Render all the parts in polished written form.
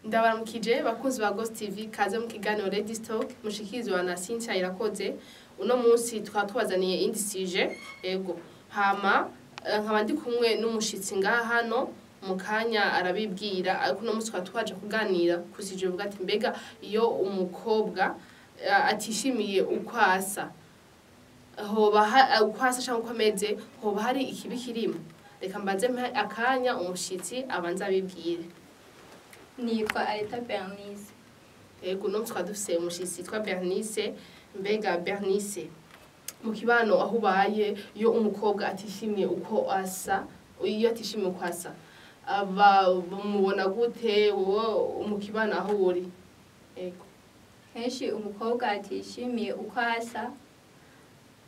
Ndabaramukije bakunzi ba Ghost TV, kaze mu kiganiro Ladies Talk mushikirizwa na Cynthia Irakoze. Uno munsi tukaba tubazaniye indi sujet. Ego, hama nkaba ndi kumwe n'umushitsi ngaha hano mu kanya arabibwira, ariko uno munsi tukaba twaje kuganira ku sujet uvuga ati: mbega iyo umukobwa atishimiye uko asa, hoba uko asa cyangwa uko ameze, hoba hari ikibi kirimo? Reka mbanze mpe akanya umushitsi abanze abibwire. Nitwa Areta Bernice. Ego, uno munsi tukaba dufise umushitsi yitwa Bernice. Mbega Bernice, mu kibano aho ubaye, iyo umukobwa atishimiye uko asa, iyo atishimiye uko asa, aba bamubona gute wowe mu kibano aho uri? Ego. Kenshi umukobwa atishimiye uko asa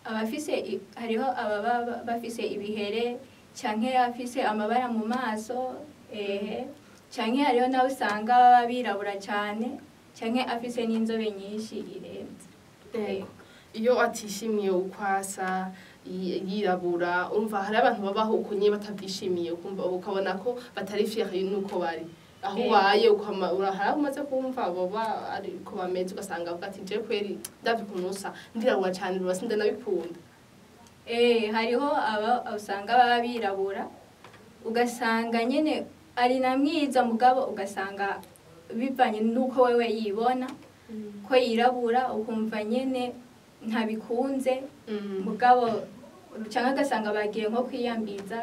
aba afise hariho ababa bafise ibihere canke afise amabara mu maso, ehe, canke hariho nawe usanga baba birabura cane, canke afise n'inzobe nyinshi irenze. Ego. Iyo atishimiye uko asa, yirabura, urumva hari abantu babaho uko nyine batabyishimiye, ukumva ukabona ko batari fier nuko bari aho ubaye hari aho umaze kumva baba ari uko bameze, ugasanga avuga ati: "Je kweri ndavye ukuntu usa, ndirabura cane, biba sindanabikunda." Hariho aba usanga baba birabura, ugasanga nyene ari na mwiza, mugabo ugasanga bivanye n'uko wewe yibona ko yirabura, ukumva nyene ntabikunze, mugabo cyangwa ugasanga bagiye nko kwiyambiza.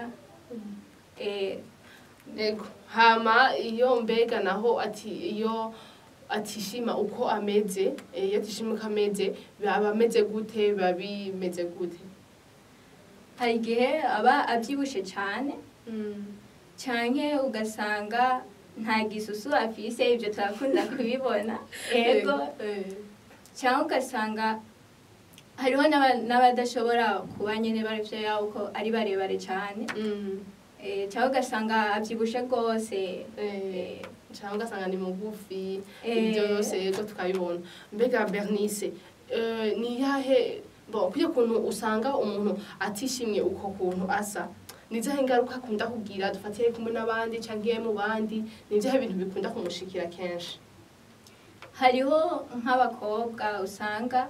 Ego, hama iyo mbega naho ati iyo atishima uko ameze, iyo atishima uko ameze, biba ameze gute? Biba bimeze gute? Hari igihe aba abyibushe cyane, canke ugasanga nta gisusu afise, ibyo turakunda kubibona, ego, cyangwa ugasanga hariho n'abadashobora kuba nyene barivyo yabo ko ari barebare cane, cyangwa ugasanga avyibushe rwose. Cyangwa ugasanga ni mugufi. Ibyo byose, yego, tukabibona. Mbega Bernice, ni yahe, bon, kuyo kuntu usanga umuntu atishimye uko kuntu asa, ni izihe ngaruka akunda kugira, dufatiye kumwe n'abandi canke mu bandi? Ni izihe bintu bikunda kumushikira kenshi? Hariho nk'abakobwa usanga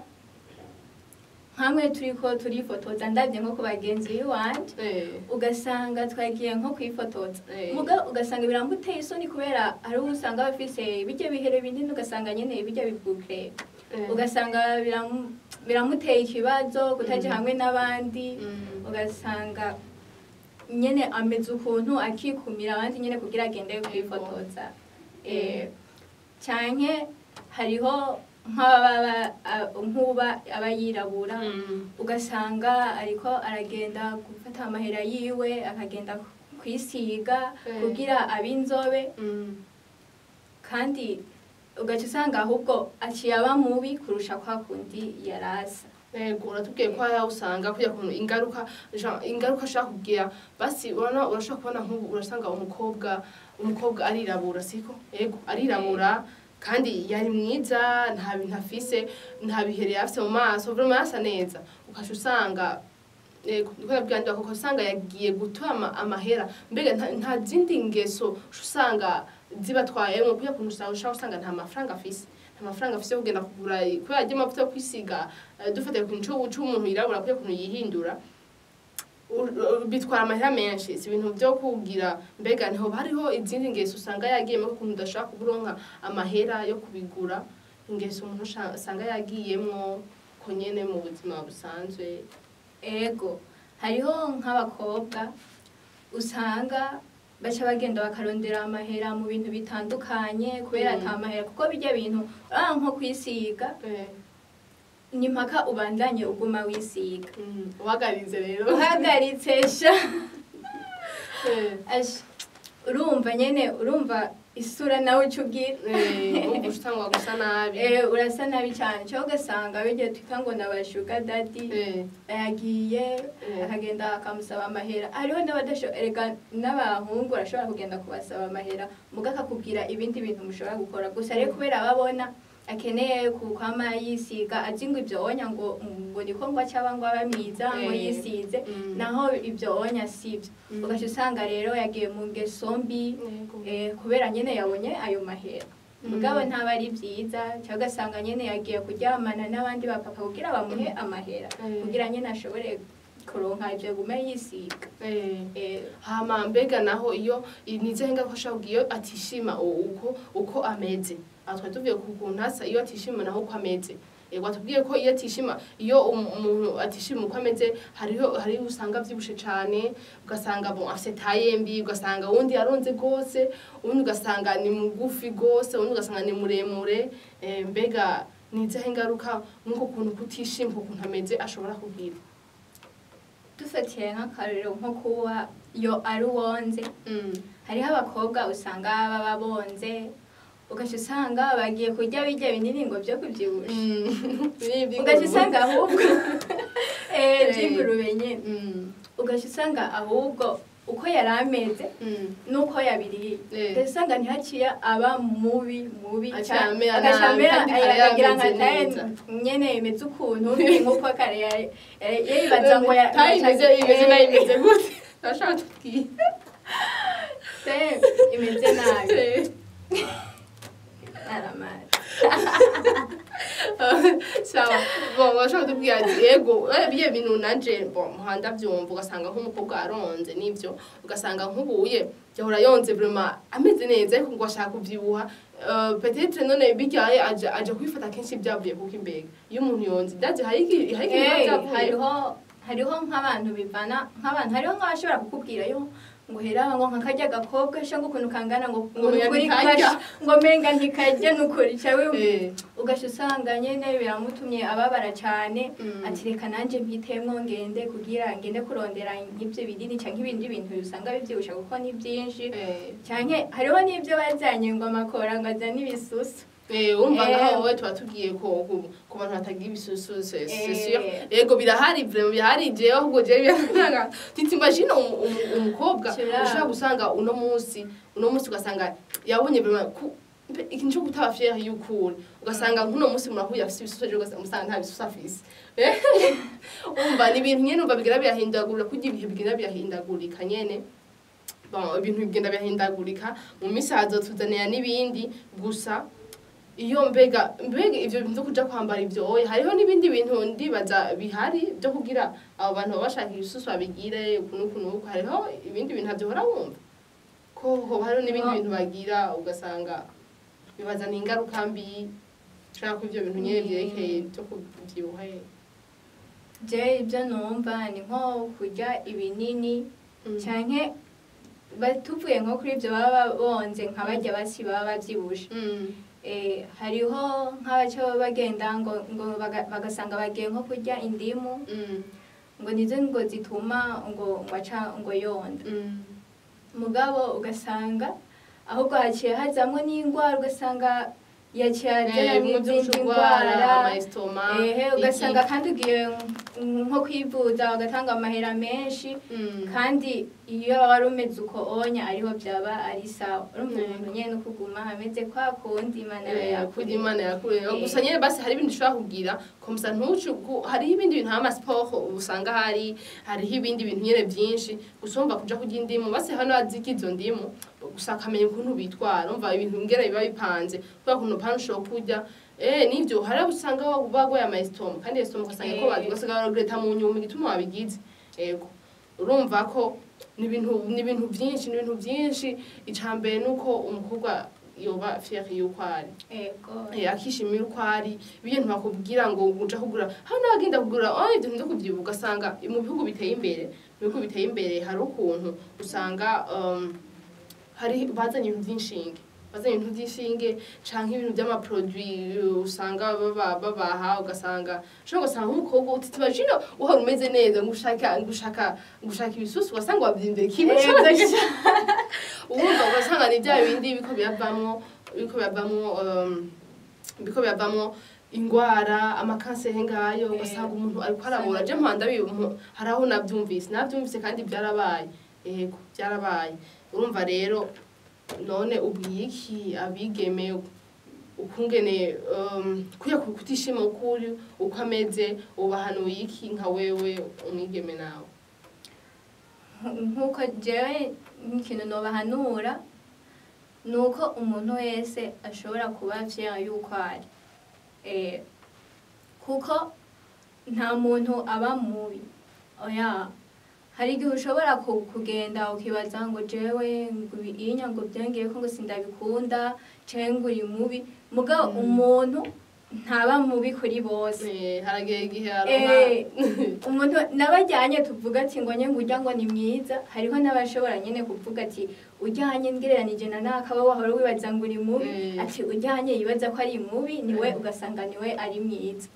nkamwe turiko turifotoza, ndavye nko ku bagenzi b'iwanje, ugasanga twagiye nko kwifotoza, muga ugasanga biramuteye isoni, kubera hari uwo usanga bafise bijya bihere binini, ugasanga nyene bijya bibukle, ugasanga biramuteye ikibazo kutaja hamwe n'abandi, ugasanga nyene ameze ukuntu akikumira abandi nyene kugira agende kwifotoza. Canke hariho nk'ababa nk'uba aba yirabura, ugasanga ariko aragenda gufata amahera yiwe akagenda kwisiga kugira abe inzobe, kandi ugaca usanga ahubwo aciye aba mubi kurusha kwa kundi yarasa. Yego, uratubwiye ko hari aho usanga kujya kuntu ingaruka, genre ingaruka ashaka kugira. Basi urabona, urashobora kubona nk'ubu urasanga umukobwa arirabura, siko? Yego, arirabura kandi yari mwiza, nta bintu afise, nta bihere afise mu maso, vraiment asa neza, ukaca usanga, yego, ndiko ndabwira ndi kuko usanga yagiye gutora amahera. Mbega nta zindi ngeso uca usanga zibatwayemwo kuya kuntu usanga ushobora usanga nta mafaranga afise, nta mafaranga afise yo kugenda kugura kubera arya amavuta yo kwisiga, dufatiye ku kintu c'umuntu yirabura, kuya kuntu yihindura, bitwara amahera menshi, si ibintu vyo kugira. Mbega ntihoba hariho izindi ngeso usanga yagiyemwo ukuntu udashobora kuburonka amahera yo kubigura, ingeso umuntu usanga yagiyemwo ko nyene mu buzima busanzwe? Ego, hariho nk'abakobwa usanga baca bagenda bakarondera amahera mu bintu bitandukanye kubera ata mahera, kuko bijya bintu nko kwisiga ni mpaka ubandanye uguma wisiga. Uhagaritse rero? Uhagaritse sha, asha, urumva nyene, urumva isura nawe uca ubwira. Urumva utangwa gusa nabi. Urasa nabi cyane, cyangwa ugasanga bijya twita ngo ni sugar daddy, yagiye akagenda akamusaba amahera. Hariho erega n'abahungu barashobora kugenda kubasaba amahera, muga akakubwira ibindi bintu mushobora gukora gusa rero kubera babona Akeneye kukwama yisiga, azi ngo ibyo onya ngo niko ngo acaba ngo abe mwiza ngo yisize, naho ibyo onya sibyo. Ugaca usanga rero yagiye mu ngeso mbi, kubera nyene yabonye ayo mahera. Mugabo ntaba ari byiza, cyangwa ugasanga nyene yagiye kuryamana n'abandi bapapa kugira bamuhe amahera, kugira nyene ashobore kuronka ivyo gume yisiga. Hama mbega naho iyo nizehe ngaruka ashobora kugira iyo atishima uko ameze? Aha twari tuvuye ku kuntu asa, iyo atishima naho uko ameze. Watubwiye ko iyo atishima, iyo umuntu atishima uko ameze, hariho usanga avyibushe cane, ugasanga bon afise taille mbi, ugasanga uwundi yaronze gose, uwundi ugasanga ni mugufi gose, uwundi ugasanga ni muremure. Mbega nizehe ngaruka nk'uko kuntu kutishima ukuntu ameze ashobora kugira? Dufatiye nk'akarorero nko kuba iyo ari uwonze, hariho abakobwa usanga baba bonze, ugaca usanga bagiye kurya birya binini ngo byo kuvyibusha, ugaca usanga ahubwo vy'ingurube nyene, ugaca usanga ahubwo uko yari ameze nuko yabiriye, ugaca usanga ntihaciye aba mubi mubi, Aciye amera agaca nabi, amera kandi kare akagira nka yameze taye neza. Nyene imeze ukuntu mbi, nkuko kare yibaza ngo Taille imeze nayo imeze gute? Urashaka tubwire? Taye imeze nabi, aramazi. Sawa, bon, urashobora kutubwira ati yego, biye bintu nanje bon muhanda vyumva, ugasanga nk'umukobwa aronze nivyo, ugasanga nk'ubuye yahora yonze vraiment ameze neza, ariko ngo ashaka kuvyibuha. Peut-être none biryaye aja kwifata kenshi byavuye kuko imbega iyo umuntu yonze ndazi hari ikintu biba vyavuye. Hariho nk'abantu bivana nk'abantu, hariho nk'abashobora kukubwira yo ngo hera ngo nka karya gakobwa sha, ngo ukuntu kangana ngo Ngo menga nukuri ntikarya. Kasha, ngo menga ntikarya nukuri cawe. Ugaca usanga nyene biramutumye ababara cane, ati reka nanje mpitemwo ngende kugira ngende kurondera nk'ivyo binini canke ibindi bintu usanga bivyibusha, kuko ni byinshi, canke hariho n'ivyo bazanye ngo amakora, ngo azane ibisusu. Urumva ngaho wowe tuba tugiye ku bantu batagira ibisusu, c'est sûr. Yego, birahari, vraiment birahari. Jewe ahubwo jewe birantanga, t'imagines umukobwa Kira. ushobora gusanga uno munsi ugasanga yabonye vraiment ikintu cyo kutaba fier y'ukuri, ugasanga nk'uno munsi murahuye afise ibisusu, ejo ugasanga umusanga nta bisusu afise. Umva ni ibintu nyene, umva bigera birahindagurika, kurya ibihe bigenda birahindagurika nyene. Bon, ibintu bigenda birahindagurika, mu minsi hazotuzanira n'ibindi. Gusa iyo mbega ivyo bintu vyo kuja kwambara ivyo oya, hariho n'ibindi bintu ndibaza bihari byo kugira abo bantu baba bashaka ibisusu babigire uku n'uku n'uku. Hariho ibindi bintu ntabyo wumva ko hoba hariho n'ibindi bintu bagira, ugasanga bibazana ingaruka mbi, ushaka ko ivyo bintu nyene vyerekeye byo kuvyibuha. Je ibyo numva ni nko kurya ibinini, canke tuvuye nko kuri ibyo baba bonze, nka barya basi baba bavyibushe. Hariho nk'abaca bagenda ngo bagasanga bagiye nko kurya indimu, ngo nizo ngo zituma ngo aca ngo yonda. Mugabo ugasanga ahubwo haciye hazamwo n'ingwara, ugasanga yaciye azana bimwe byo n'izindi kurwara ndwara. Ama estomac. Ehe, ugasanga kandi ugiye nko kwivuza bagatanga amahera menshi, kandi iyo wari umeze uko onya ariho byaba ari sawa. Urumva umuntu nyene no kuguma ameze kwa kundi Imana Kurya yakuremye. Imana yakuremye. Gusa nyene basi hari ibintu ushobora kugira comme ça ntucu hariho ibindi bintu nk'ama sport usanga hariho ibindi bintu nyene byinshi. Gusa urumva kuja kurya indimu, basi hano azirya izo ndimu gusa akamenya ukuntu bitwara. Urumva ibintu ngera biba bipanze kubera ukuntu pana ushobora kurya. Nivyo, hari abo usanga bagwaye ama estomac, kandi estomac ugasanga ko bazi, ugasanga baregretta mu nyuma igituma wabigize. Yego, urumva ko ni ibintu byinshi, ni ibintu byinshi. Icambere nuko umukobwa yoba fier yuko ari, akishimira uko ari. Ibintu bakubwira ngo uja kugura hano, n'abagenda kugura oh ibyo bintu byo kuvyibuha, ugasanga mu bihugu biteye imbere, mu bihugu biteye imbere hari ukuntu usanga hari bazanye ibintu vy'inshinge, bazanye ibintu vy'inshinge canke ibintu vy'ama produit usanga babaha, ugasanga ushobora gusanga nk'umukobwa uti t'imagines uhora umeze neza, ngo ushaka ibisusu, ugasanga wavyimbye kimwe. Urumva ugasanga ni bya bindi biko biravamwo ingwara, amakanseri ngayo, ugasanga umuntu ariko arabora. Je mpanda hari aho navyumvise kandi byarabaye. Yego, byarabaye. Urumva rero none ubwiye iki abigeme? Ukungene kuya kutishima ukuri uko ameze, ubahanuye iki nka wewe umwigeme nawe? Nkuko jewe nk'ikintu nobahanura ni uko umuntu wese ashobora kuba fier yuko ari, kuko nta muntu aba mubi. Oya, hari igihe ushobora kugenda ukibaza ngo jewe ngo inya ngo byongeye ko ngo sindabikunda canke ngo uri mubi, mugabo umuntu ntaba mubi kuri bose. Haragera igihe aronka Umuntu n'abajyanye tuvuga ati ngo nye ngo urya ngo ni mwiza, hariho n'abashobora nyene kuvuga ati ujyanye ngereranije na naka wowe wahora wibaza ngo uri mubi, ati ujyanye yibaza ko ari mubi niwe ugasanga niwe ari mwiza.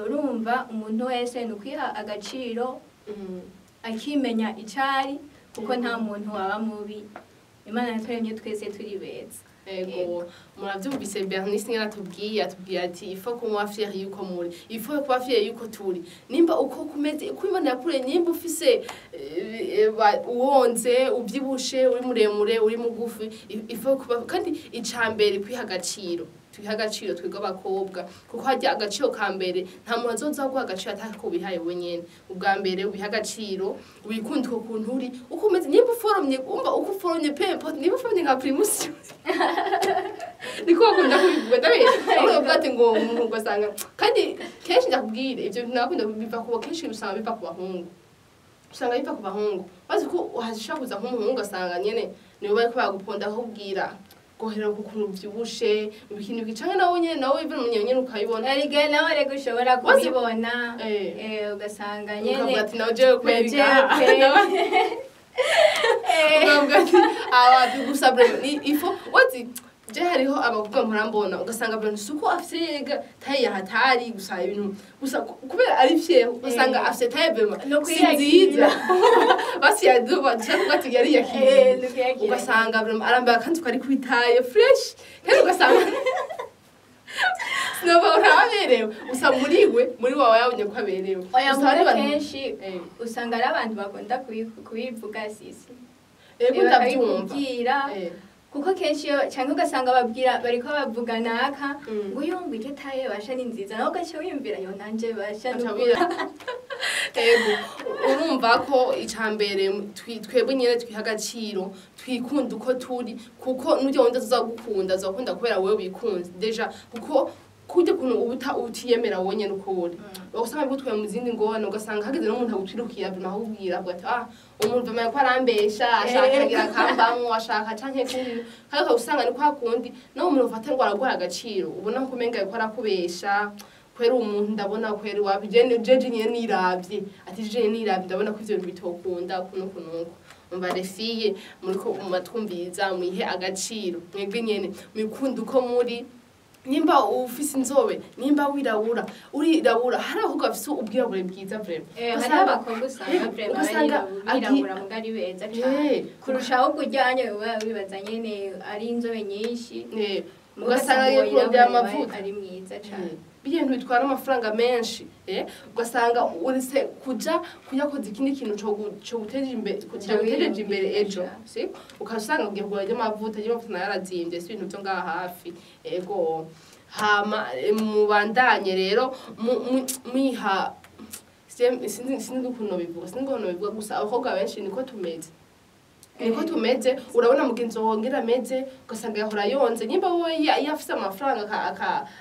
Urumva umuntu wese ni ukwiha agaciro, akimenya icari, kuko nta muntu waba mubi. Imana yaturemye twese turi beza. Ego, muravyumvise Bernice ngena atubwiye ati il faut kuba fier yuko muri, il faut kuba fier yuko turi. Nimba uko kumeze, uko Imana yakure, nimba ufise uwonze, uvyibushe, uri muremure, uri mugufi, il faut kuba kandi icambere kwiha agaciro. Twiha agaciro twebwe abakobwa, kuko harya agaciro ka mbere nta muntu azoza guha agaciro atakubihaye wenyene. Ubwa mbere ubiha agaciro, wikunde uko kuntu uri, uko umeze, nimba uforomye, umva uko uforomye, peu importe, nimba uforomye nka Primus, niko bakunda kubivuga, ndabizi aho bavuga ati ngo umuntu ugasanga, kandi kenshi ndakubwire ivyo bintu nakunda biva ku kenshi usanga biva ku bahungu, usanga biva ku bahungu bazi ko uhashobora kuza nk'umuhungu ugasanga nyene niwe bariko baguponda akakubwira gohera ku kuntu uvyibushe ibintu biki, canke nawe nyene nawe even umunye nyene ukabibona. Erega nawe rego ushobora kubibona, ugasanga nyene ukavuga ati nawe jewe kweri Jewe ga. kweri. Ukavuga ati aba gusa vraiment ni ifo wazi je hariho abakobwa mpora mbona ugasanga vraiment si uko afise yega taille ya hatari, gusa ibintu gusa kubera ari fier ugasanga afise taille vraiment No si kwiyakira. nziza, basi yaduba dushaka kuvuga ati yari yakiriye, No kwiyakira. Ugasanga vraiment arambaye akanzu kari kwitaye fresh, kandi ugasanga sinova uraberewe, gusa muri we muri wawe yabonye ko aberewe. Oya, Gusa hari muri abantu kenshi usanga ari abantu bakunda kubivuga sisi. Yego, ndabyumva. Bakabikubwira, kuko kenshi iyo cyangwa ugasanga babwira bariko bavuga naka ngo uyu ngo iryo taille basha ni nziza, nawe ugaca wiyumvira yo nanje basha Aca nukuri. Ego, urumva ko icambere twebwe nyene twiha agaciro, twikunda uko turi, kuko n'urya wundi azagukunda azakunda kubera wewe wikunze déjà, kuko kurya kuntu uba utiyemera wowe nyene uko uri usanga bigutwaye mu zindi ngorane, ugasanga hageze n'umuntu agutwirukira vraiment akubwira avuga ati ah umuntu vraiment ko arambesha, ashaka agira akambamwo, ashaka canke kundi, kandi ukaba usanga ni kwa kundi nawe umuntu ufata ngo araguha agaciro ubona ko umenga yuko arakubesha, kwera umuntu ndabona kwera wapi jeje nyene niravye, ati jeje niravye ndabona ko ivyo bintu bitokunda kuno kunuko. Umva les filles muriko mumatwumviriza, mwihe agaciro mwebwe nyene, mwikunda uko muri, nimba ufise inzobe, nimba wirabura urirabura, hari abakobwa bafise ubwirabure bwiza vraiment. Hari abakobwa usanga vraiment ugasanga birabura muga ari beza cane kurushaho kujyanye uba wibaza nyene ari inzobe nyinshi, ugasanga agiye kurondera amavuta ari mwiza cane. Biya bintu bitwara amafaranga menshi, ugasanga uretse kuja kuyakoza ikindi kintu co guteje imbere cyo imbere ejo, si ukasanga ugiye kugura ry'amavuta, ry'amavuta nayo arazimvye, si ibintu vyo ngaha hafi. Ego, hama mubandanye rero mwiha sinzi ukuntu bivuga, sinzi ukuntu bivuga, gusa abakobwa benshi niko tumeze, niko tumeze. Urabona mugenzi wawe ngira ameze, ugasanga yahora yonze, nimba wowe iyo afise amafaranga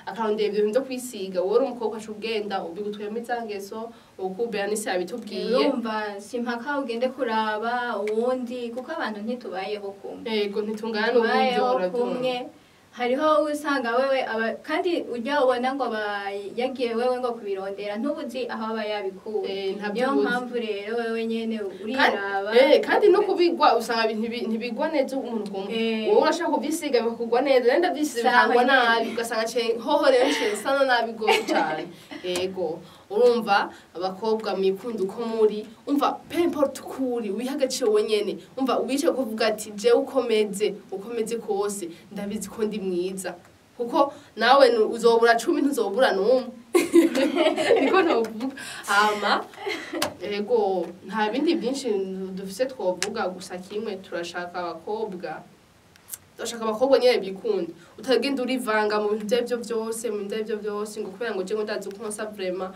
akarondera ibyo bintu byo kwisiga, wowe uri umukobwa uca ugenda ubigutwayemo iza ngeso uko Bernice yabitubwiye. Urumva si mpaka ugende kuraba uwundi, kuko abantu ntitubayeho kumwe. Yego, ntitungana n'uburyo. Tubayeho Urabyumva. kumwe. Hariho usanga wewe aba, kandi ujya ubona ngo aba yagiye wewe ngo kubirondera, ntubuzi aho aba yabikuye. Ntabyo Niyo ubuzi. mpamvu rero wewe nyene uriraba. Kandi no kubigwa usanga ntibigwa neza umuntu kumwe. Wowe urashaka kuvyisiga bikakugwa neza, rero ndavyisize Sawa bikangwa nyene. nabi, ugasanga nce hoho rero nce nsa nabi gose cane. Yego, urumva abakobwa mwikunda uko muri, umva peu importe uko uri, wiha agaciro wenyene, umva wice kuvuga ati jewe ukomeze ukomeze kose ndabizi ko ndi mwiza, kuko nawe uzobura 10 ntuzobura n'umwe, niko novuga. Hama ego, nta bindi byinshi dufise twovuga, gusa kimwe turashaka abakobwa Ndashaka abakobwa nyene bikunda, utagenda urivanga mu bintu ibyo arivyo vyose, mu bintu ibyo arivyo vyose, ngo kubera ngo je ngo ndazi uko nsa vraiment,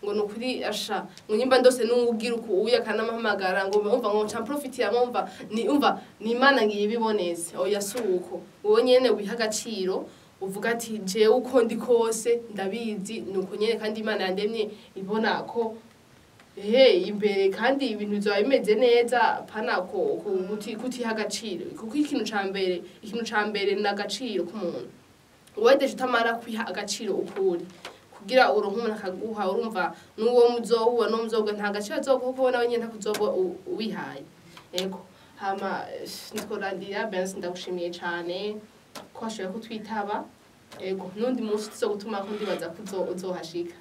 ngo nukuri asha, ngo nyimba ndose n'uwugira uku uya akanamahamagara, ngo umva ngo nca mprofitiramo, umva ni umva ni Imana ngiye ibiboneze. Oya, si uko. Wowe nyene wiha agaciro, uvuga ati: "Jewe uko ndi kose ndabizi, nuko nyene, kandi Imana yandemye ibona ko ehe imbere, kandi ibintu bizoba bimeze neza." Pana ko kutiha agaciro, kuko ikintu ca mbere ni agaciro k'umuntu. Wowe déjà utamara kwiha agaciro ukuri, kugira uronke umuntu akaguha, urumva n'uwo muzohura, n'uwo muzoga, nta gaciro azoguha, kuko nawe nyene ntakuzoba uwihaye. Ego, hama nitworandira. Bensi, ndagushimiye cane ko washoboye kutwitaba. Ego, n'undi munsi tuzogutuma ko ndibaza ko uzohashika.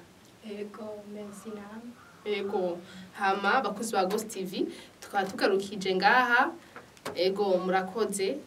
Ego, merci namwe. Ego, hama bakozi ba Ghost TV, tukaba tugarukije ngaha. Ego, murakoze.